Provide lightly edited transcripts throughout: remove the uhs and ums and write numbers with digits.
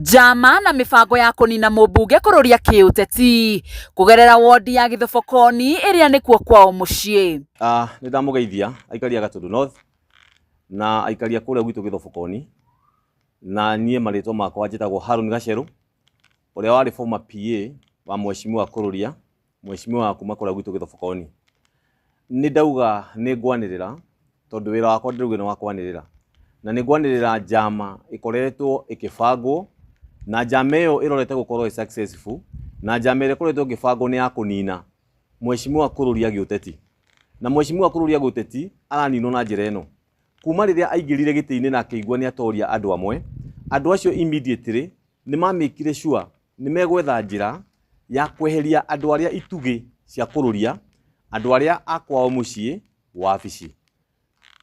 Njama na mĩbango ya kũnina mũmbunge kũrũria kĩũteti kũgerera wondi ya Gĩthobokoni ĩrĩa nĩkuo kwao mũciĩ. Nĩ ndamũgeithia aikari a Gatundu North na aikari a kũrĩa gwitũ Gĩthobokoni, na niĩ marĩtwa makwa njĩtagwo Harun Gacerũ, ũrĩa warĩ former PA wa mheshimiwa Kũrũria, mheshimiwa wa kuma kũrĩa gwitũ Gĩthobokoni. Nĩ ndauga nĩ ngwanĩrĩra tondũ wĩra wakwa ndĩrauga nĩ wa kwanĩrĩra, na nĩ ngwanĩrĩra njama ĩkoretwo ĩkĩbangwo, na njama ĩyo ĩrorete gũkorwo ĩ successful, na njama ĩrĩa ĩkoretwo ĩkĩbangwo nĩ ya kũnina mheshimiwa Kũrũria gĩũteti. Na mheshimiwa Kũrũria gĩũteti araninwo na njĩra ĩno. Kuma rĩrĩa aingĩrire gĩtĩ-inĩ na akĩigua nĩ atoria andũ amwe, andũ acio immediately nĩ mamĩkire sure nĩ megwetha njĩra ya kweheria andũ arĩa itugĩ cia Kũrũria, andũ arĩa a kwao mũciĩ wabici.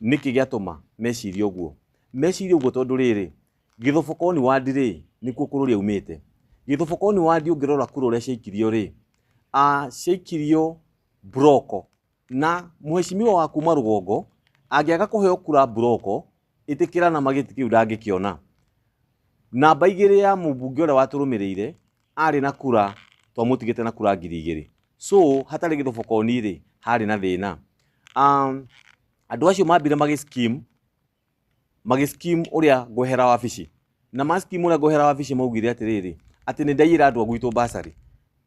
Nĩkĩ gĩatũma mecirie ũguo? Mecirie ũguo tondũ rĩrĩ, Gĩthobokoni ward rĩ, nĩkuo Kũrũria aumĩte. Gĩthobokoni ward ũngĩrora kura ũrĩa ciaikirio rĩ, ciaikirio mburoko, na mheshimiwa wa kuma rũgongo angĩaga kũheo kura mburoko, ĩtĩkĩra na gĩtĩ kĩu ndangĩkĩona. Namba igĩrĩ ya mũmbunge ũrĩa watũrũmĩrĩire arĩ na kura, twamũtigĩte na kura 2000. So hatarĩ Gĩthobokoni rĩ, harĩ na thĩna. Andũ acio mambire magĩ scheme ũrĩa ngwehera wabici, na ma scheme ũrĩa ngwehera wabici maugire atĩrĩrĩ, atĩ nĩ ndaiyĩra andũ a gwitũ bursary.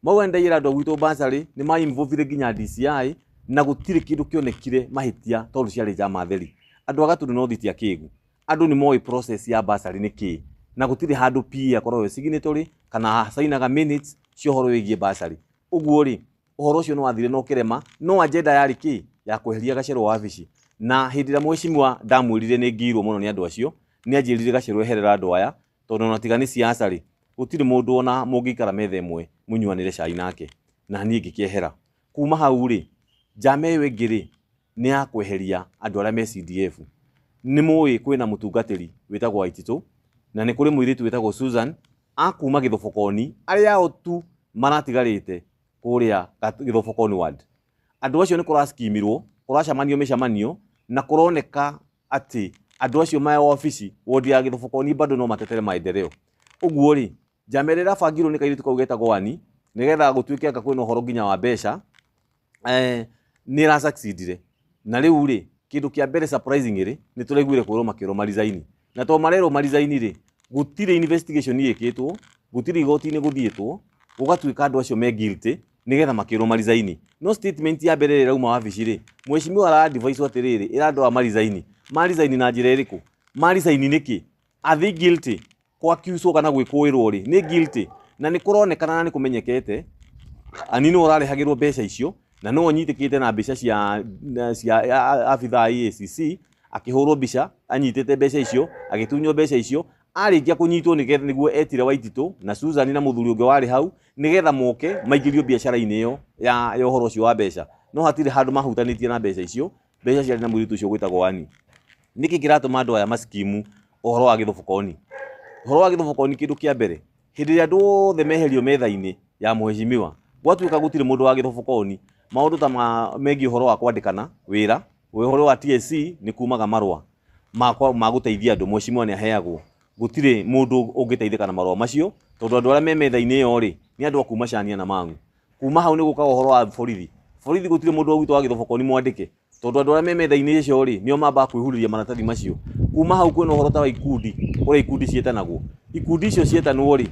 Mauga nĩ ndaiyĩra andũ a gwitũ bursary, nĩ ma involve nginya DCI, na gũtirĩ kĩndũ kĩonekire mahĩtia tondũ ciarĩ njama theri. Andũ a Gatundu North ti akĩgu, andũ nĩ moĩ process ya bursary nĩ kĩĩ, na gũtirĩ handũ PA akoragwo e signatory kana sainaga minutes cia ũhoro wĩgiĩ bursary. Ũguo rĩ, ũhoro ũcio nĩ wathire na ũkĩrema, no agenda yarĩ kĩ? Ya kweheria Gacerũ wabici. Na hĩndĩ ĩrĩa mheshimiwa ndamwĩrire nĩ ngirwo mũno nĩ andũ acio, nĩ anjĩrire Gacerũ eherera andũ aya, tondũ ona tiga nĩ siasa rĩ, gũtirĩ mũndũ ona mũngĩikara metha ĩmwe mũnyuanĩre cai nake, na niĩ ngĩkĩehera. Kuma hau rĩ, njama ĩyo ĩngĩ rĩ, nĩ ya kweheria andũ arĩa me CDF. Nĩ mũĩ kwĩna mũtungatĩri wĩtagwo Waititũ, na nĩ kũrĩ mũirĩtu wĩtagwo Susan a kuma Gĩthobokoni, arĩa ao tu maratigarĩte kũrĩa Gĩthobokoni ward. Andũ acio nĩ kũraskimirwo, kũracemanio mĩcemanio, na kũroneka atĩ andũ acio me wabici wodi ya Gĩthobokoni bado no matetere maendeleo. Ũguo rĩ, njama ĩrĩa ĩrabangirwo nĩ kairĩtu kau getagwo Ani, nĩgetha gũtuĩke anga kwĩna ũhoro nginya wa mbeca, nĩ ĩra succeedire. Na rĩu rĩ, kĩndũ kĩa mbere surprisingly, nĩ tũraiguire kwĩrwo makĩrwo maresign. Na to marerwo maresign rĩ, gũtirĩ investigation ĩkĩtwo, gũtirĩ igoti-inĩ gũthiĩtwo, gũgatuĩka andũ acio me guilty, nĩgetha makĩrwo maresign. No statement ya mbere ĩrĩa ĩrauma wabici rĩ, mheshimiwa ara advise atĩrĩrĩ, ĩra andũ aya maresign. Maresign na njĩra ĩrĩkũ? Maresign nĩkĩ? Are they guilty? Kwaccuswo kana gwĩkũĩrwo rĩ, nĩ guilty? Na nĩ kũronekana na nĩ kũmenyekete Ani nĩwe ũrarĩhagĩrwo mbeca icio, na nĩwe ũnyitĩkĩte na mbica cia abithaa a EACC akĩhũrwo mbica anyitĩte mbeca icio, agĩtunywo mbeca icio. Arĩkia kũnyitwo nĩguo etire Waititũ na Susan na mũthuri ũngĩ warĩ hau, nĩgetha moke maingĩrio biacara-inĩ ĩyo ya ũhoro ũcio wa mbeca. No hatirĩ handũ mahutanĩtie na mbeca icio, mbeca ciarĩ na mũirĩtu ũcio gwĩtagwo Ani. Nĩkĩ kĩratũma andũ aya maskimu ũhoro wa Gĩthobokoni? Ũhoro wa Gĩthobokoni, kĩndũ kĩa mbere, hĩndĩ ĩrĩa andũ othe meherio metha-inĩ ya mheshimiwa, gwatuĩka gũtirĩ mũndũ wa Gĩthobokoni, maũndũ ta megiĩ ũhoro wa kwandĩkana wĩra, ũhoro wa TSC, nĩ kumaga marũa ma gũteithia andũ, mheshimiwa nĩ aheagwo. Gũtirĩ mũndũ ũngĩteithĩka na marũa macio, tondũ andũ arĩa me metha-inĩ ĩyo rĩ, nĩ andũ a kuma Chania na Mang'u. Kuma hau nĩ gũkaga ũhoro wa borithi. Borithi gũtirĩ mũndũ wa gwitũ wa Gĩthobokoni mwandĩke, tondũ andũ arĩa me metha-inĩ icio rĩ, nĩo mambaga kwĩhurĩria maratathi macio. Kuma hau kwĩna ũhoro ta wa ikundi, kũrĩa ikundi ciĩtanagwo. Ikundi icio cietanwo rĩ,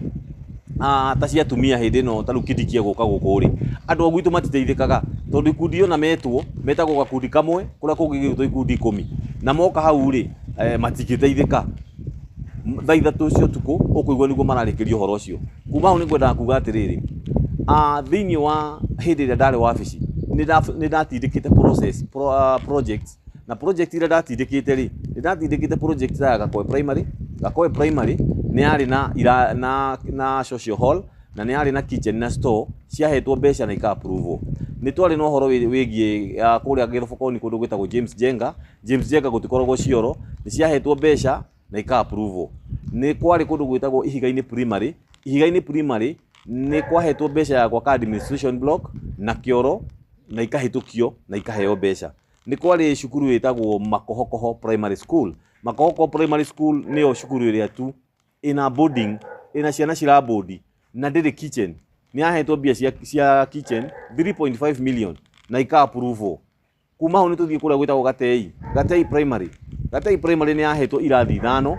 ta cia atumia hĩndĩ ĩno ta rĩu Kindiki egũka gũkũ rĩ, andũ a gwitũ matiteithĩkaga, tondũ ikundi ona metwo, metagwo gakundi kamwe, kũrĩa kũngĩ gĩgwĩtwo ikundi 10, na moka hau rĩ, matingĩteithĩka. Thaa 3 cia ũtukũ ũkũigua nĩguo mararĩkĩria ũhoro ũcio. Kuma hau nĩ ngwendaga kuga atĩrĩrĩ, thĩinĩ wa hĩndĩ ĩrĩa ndarĩ wabici, nĩ ndatindĩkĩte process, projects, na project iria ndatindĩkĩte rĩ, nĩ ndatindĩkĩte project ta ya Gakoe Primary. Gakoe Primary nĩ yarĩ na ira, na social hall, na nĩ yarĩ na kitchen na store, ciahetwo mbeca na ika approve. Nĩ twarĩ na ũhoro wĩgiĩ kũrĩa Gĩthobokoni kũndũ gwĩtagwo James Jenga. James Jenga gũtikoragwo cioro, nĩ ciahetwo mbeca na ika approve. Nĩ kwarĩ kũndũ gwĩtagwo Ihiga-inĩ Primary. Ihiga-inĩ Primary nĩ kwahetwo mbeca ya gwaka administration block na kĩoro, na ikahĩtũkio na ikaheo mbeca. Nĩ kwarĩ cukuru ĩtagwo Makohokoho Primary School. Makohokoho Primary School nĩyo cukuru ĩrĩa tu ĩna boarding Ĩna ciana cirabodi na ndĩrĩ kitchen. Nĩ yahetwo mbia cia kitchen 3.5 million na ika approve. Kuma hau nĩ tũthiĩ kũrĩa gwĩtagwo Gatei, Gatei Primary. Gatei Primary nĩ yahetwo irathi 5,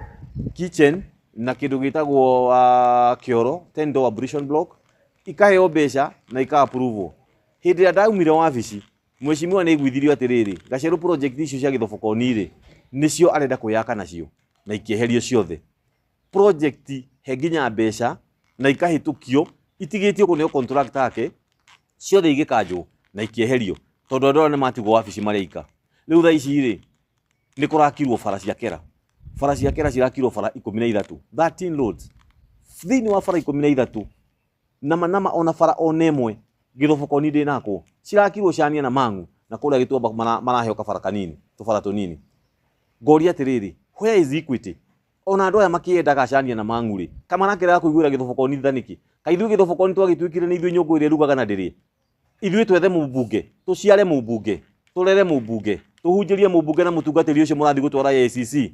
kitchen na kĩndũ gĩtagwo kĩoro 10 door ablution block, ikaheo mbeca na ika approve. Hĩndĩ ĩrĩa ndaumire wabici, mheshimiwa nĩ aiguithirio atĩrĩrĩ, Gacerũ project icio cia Gĩthobokoni rĩ, nĩcio arenda kwĩyaka nacio na ikĩeherio ciothe. Project he nginya mbeca na ikahĩtũkio itigĩtio kũneo contractor ake, ciothe igĩkanjwo na ikĩeherio tondũ andũ arĩa nĩ matigwo wabici marĩ aika. Rĩu thaa ici rĩ, nĩ kũrakirwo bara cia kera. Bara cia kera cirakirwo bara 13, 13 roads. Thĩinĩ wa bara 13 nama nama ona bara ona ĩmwe Gĩthobokoni ndĩnakwo. Cirakirwo Cania na Mang'u na kũrĩa Gĩtuamba maraheo kabara kanini, tũbara tũnini. Ngoria atĩrĩrĩ, where is equity? Ona andũ aya makĩendaga Cania na Mang'u rĩ, ka marakĩrega kũiguĩra Gĩthobokoni tha nĩkĩ? Kaĩ ithuĩ Gĩthobokoni twagĩtuĩkire nĩ ithuĩ nyũngũ ĩrĩa ĩrugaga na ndĩrĩe? Ithuĩ twethe mũmbunge, tũciare mũmbunge, tũrere mũmbunge, tũhunjĩrie mũmbunge na mũtungatĩri ũcio mũrathiĩ gũtwara ACC.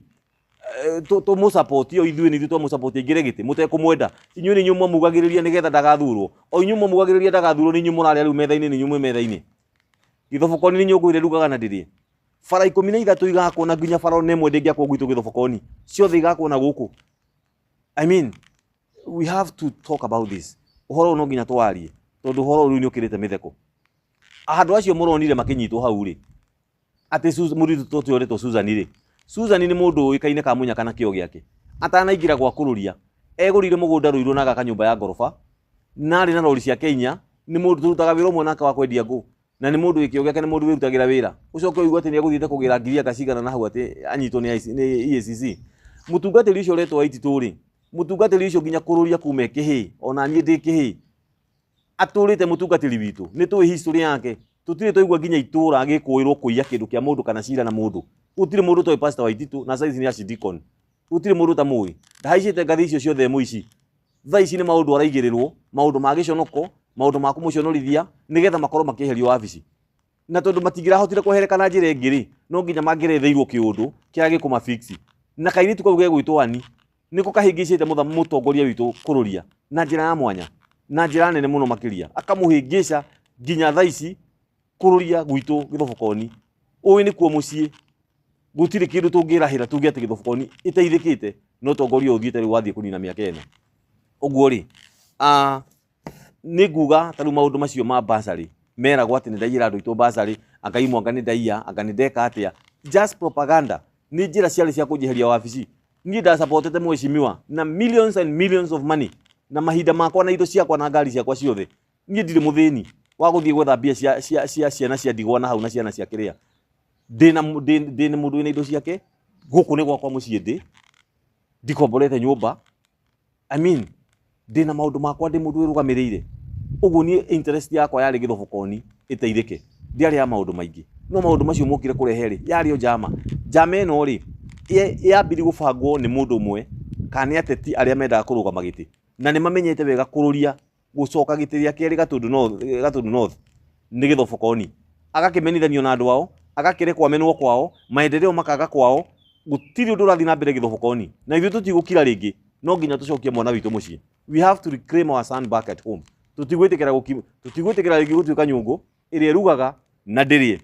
Tũmũsupport o ithuĩ nĩ ithuĩ twamũsupport aingĩre gĩtĩ mũtekũmwenda. Inyuĩ nĩ inyuĩ mwamugagĩrĩria nĩgetha ndagathurwo. O inyuĩ mwamugagĩrĩria ndagathurwo nĩ inyuĩ mũrarĩa rĩu metha-inĩ, nĩ inyuĩ mwĩ metha-inĩ. Gĩthobokoni nĩ nyũngũ ĩrĩa ĩrugaga na ndĩrĩe. Bara 13 igakwo na nginya bara ona ĩmwe ndĩngĩakwo gwitũ Gĩthobokoni. Ciothe igakwo na gũkũ. I mean, we have to talk about this. Ũhoro ũyũ no nginya twarie tondũ ũhoro ũyũ rĩu nĩ ũkĩrĩte mĩtheko. Andũ acio mũronire makĩnyitwo hau rĩ, atĩ mũirĩtu ũcio ũretwo Susan rĩ, Susan nĩ mũndũ ũĩkaine Kamunyaka na kĩo gĩake. Atanaingĩra gwa kũrũria, egũrĩire mũgũnda Rũirũ na agaka nyũmba ya ngoroba, na arĩ na rori ciake 4, nĩ mũndũ tũrutaga wĩra ũmwe nake wa kwendia ngũ, na nĩ mũndũ wĩ kĩo gĩake, nĩ mũndũ wĩrutagĩra wĩra. Ũcoke ũigue atĩ nĩ egũthiĩte kũgĩra ngiri anga cigana na hau atĩ anyitwo nĩ EACC. Mũtungatĩri ũcio ũretwo Waititũ rĩ, mũtungatĩri ũcio nginya kũrũria kuma e kĩhĩĩ, ona niĩ ndĩ kĩhĩĩ, atũrĩte mũtungatĩri witũ, nĩ tũĩ history yake. Tũtirĩ twaigua nginya itũra agĩkũĩrwo kũiya kĩndũ kĩa mũndũ kana cira na mũndũ. Gũtirĩ mũndũ ũtoĩ Pastor Waititũ na size nĩ archdeacon. Gũtirĩ mũndũ ũtamũĩ. Ndahaicĩte ngathĩ icio ciothe mũici. Thaa ici nĩ maũndũ araigĩrĩrwo, maũndũ ma gĩconoko, maũndũ ma kũmũconorithia nĩgetha makorwo makĩeherio wabici. Na tondũ matingĩrahotire kwehereka na njĩra ĩngĩ rĩ, no nginya mangĩretheirwo kĩũndũ kĩrĩa gĩkũma fix. Na kairĩtu kau gegwĩtwo Ani nĩko kahĩngĩcĩte mũtongoria witũ kũrũria na njĩra ya mwanya, na njĩra nene mũno makĩria. Akamũhĩngĩca nginya thaa ici kũrũria gwitũ Gĩthobokoni. Ũĩ nĩkuo mũciĩ, gũtirĩ kĩndũ tũngĩrahĩra tuge atĩ Gĩthobokoni ĩteithĩkĩte no tongoria ũyũ ũthiĩte rĩu wathiĩ kũnina mĩaka ĩna. Ũguo rĩ, nĩ nguga ta rĩu maũndũ macio ma bursary meragwo atĩ nĩ ndaiyĩra andũ aitũ bursary, anga imwe anga nĩ ndaiya, anga nĩ ndeka atĩa. Just propaganda. Nĩ njĩra ciarĩ cia kũnjeheria wabici. Niĩ ndasupportete mheshimiwa na millions and millions of money na mahinda makwa na indo ciakwa na ngari ciakwa ciothe. Niĩ ndirĩ mũthĩni wa gũthiĩ gwetha mbia cia ciana cia ndigwa na hau na ciana cia kĩrĩa. Ndĩna mũndũ wĩna indo ciake, gũkũ nĩ gwakwa mũciĩ ndĩ, ndikomborete nyũmba. I mean, ndĩna maũndũ makwa, ndĩ mũndũ wĩrũgamĩrĩire. Ũguo niĩ interest yakwa yarĩ Gĩthobokoni ĩteithĩke. Ndiarĩ ya maũndũ maingĩ. No maũndũ macio mokire kũrehe rĩ, yarĩ o njama. Njama ĩno rĩ, yambirie gũbangwo nĩ mũndũ ũmwe kana nĩ ateti arĩa mendaga kũrũgama gĩtĩ. Na nĩ mamenyete wega kũrũria gũcoka gĩtĩ gĩa kerĩ Gatundu North, Gatundu North nĩ Gĩthobokoni. Agakĩmenithanio na andũ ao, agakĩrekwo amenwo kwao, maendeleo makaga kwao, gũtirĩ ũndũ ũrathiĩ na mbere Gĩthobokoni. Na ithuĩ tũtigũkira rĩngĩ, no nginya tũcokie mwana witũ mũciĩ. We have to reclaim our son back at home. Tũtigwĩtĩkĩra rĩngĩ gũtuĩka nyũngũ ĩrĩa ĩrugaga na ndĩrĩe.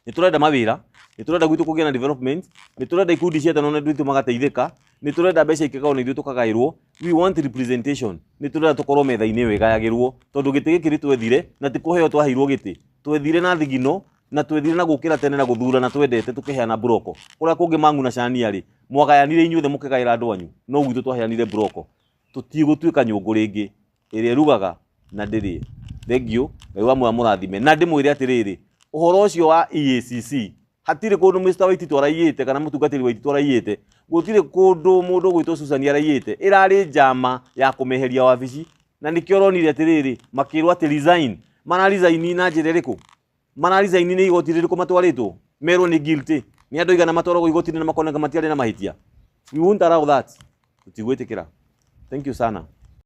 Nĩ tũrenda mawĩra, nĩ tũrenda gwitũ kũgĩa na development, nĩ tũrenda ikundi ciethanwo na andũ aitũ magateithĩka, nĩ tũrenda mbeca ikĩgawo na ithuĩ tũkagaĩrwo. We want representation. Nĩ tũrenda tũkorwo metha-inĩ ĩyo ĩgayagĩrwo, tondũ gĩtĩ gĩkĩ nĩ twethire na ti kũheo twaheirwo gĩtĩ. Twethire na thigino na twethire na gũkĩra tene na gũthura na twendete tũkĩheana mburoko. Kũrĩa kũngĩ Mang'u na Cania rĩ, mwagayanire inyuothe mũkĩgaĩra andũ anyu, no gwitũ twaheanire mburoko. Tũtigũtuĩka nyũngũ rĩngĩ ĩrĩa ĩrugaga na ndĩrĩe. Thank you. Ngai wa muoyo amũrathime. Na ndĩmwĩre atĩrĩrĩ, ũhoro ũcio wa EACC hatirĩ kũndũ Mr. Waititũ araiyĩte kana mũtungatĩri Waititũ araiyĩte, gũtirĩ kũndũ mũndũ ũgwĩtwo Susan araiyĩte. Ĩrarĩ njama ya kũmeheria wabici, na nĩkĩo ũronire atĩrĩrĩ, makĩrwo atĩ resign. Mara resign na njĩra ĩrĩkũ? Mara resign nĩ igoti rĩrĩkũ matwarĩtwo? Merwo nĩ guilty. Nĩ andũ aigana matwaragwo igoti-inĩ na makoneka matiarĩ na mahĩtia? We won't allow that. Tũtigwĩtĩkĩra. Thank you sana.